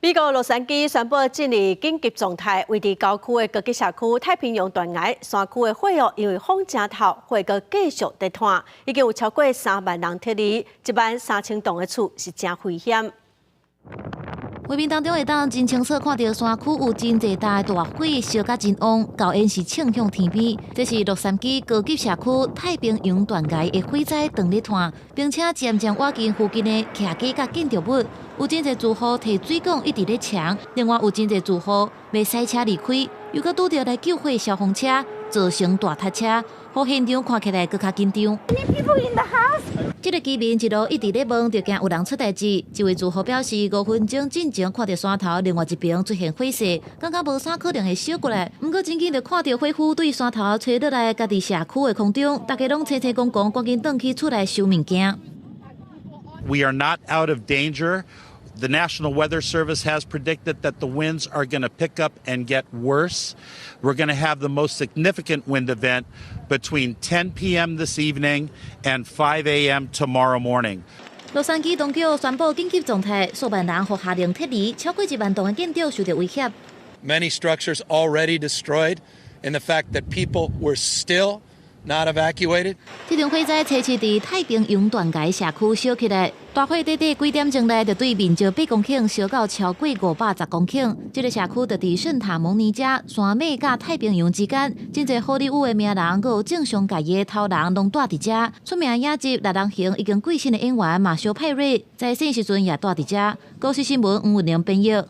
美國洛杉磯宣布進入緊急狀態，位佇郊區的高級社區太平洋斷崖山區的火雨因為風誠透，火閣繼續佇湠，已經有超過3萬人撤離，1萬3千棟的厝是誠危險。畫面當中會當真清楚看著山區有真濟大的大火燒甲真旺，厚煙是衝向天邊。這是洛杉磯高級社區太平洋斷崖的火災當咧湠，並且漸漸倚近附近的徛家佮建築物。有真濟住戶提水管一直咧搶，另外有真濟住戶欲駛車離開，又閣拄著來救火消防車，造成大塞車，予現場看起來閣較緊張。這个居民一路一直咧問，就驚有人出代誌。這位住戶表示，5分鐘進前看著山頭另外一邊出現火勢，感覺無啥可能會燒過來。毋過真緊就看著火勢對山頭吹落來，家己社區的空中，大家攏清清講講，趕緊轉去厝內收物件。 We are not out of danger. The National Weather Service has predicted that the winds are going to pick up and get worse. We're going to have the most significant wind event between 10 p.m. this evening and 5 a.m. tomorrow morning. 洛杉磯當局宣布緊急狀態，數萬人予下令撤離，超過1萬棟的建築受著威脅。 Many structures already destroyed, and the fact that people were still not evacuated. 這場火災初期佇太平洋斷崖社區燒起來，大火短短幾點鐘內就對面積8公頃燒到超過510公頃。這个社區就佇聖塔蒙尼加山脈佮太平洋之間，真濟好萊塢的名人，閣有政商界的頭人攏蹛佇遮。出名影集《獵人行》已經過身的演員馬修派瑞，在生時陣也蹛佇遮。公視新聞黃文玲編譯。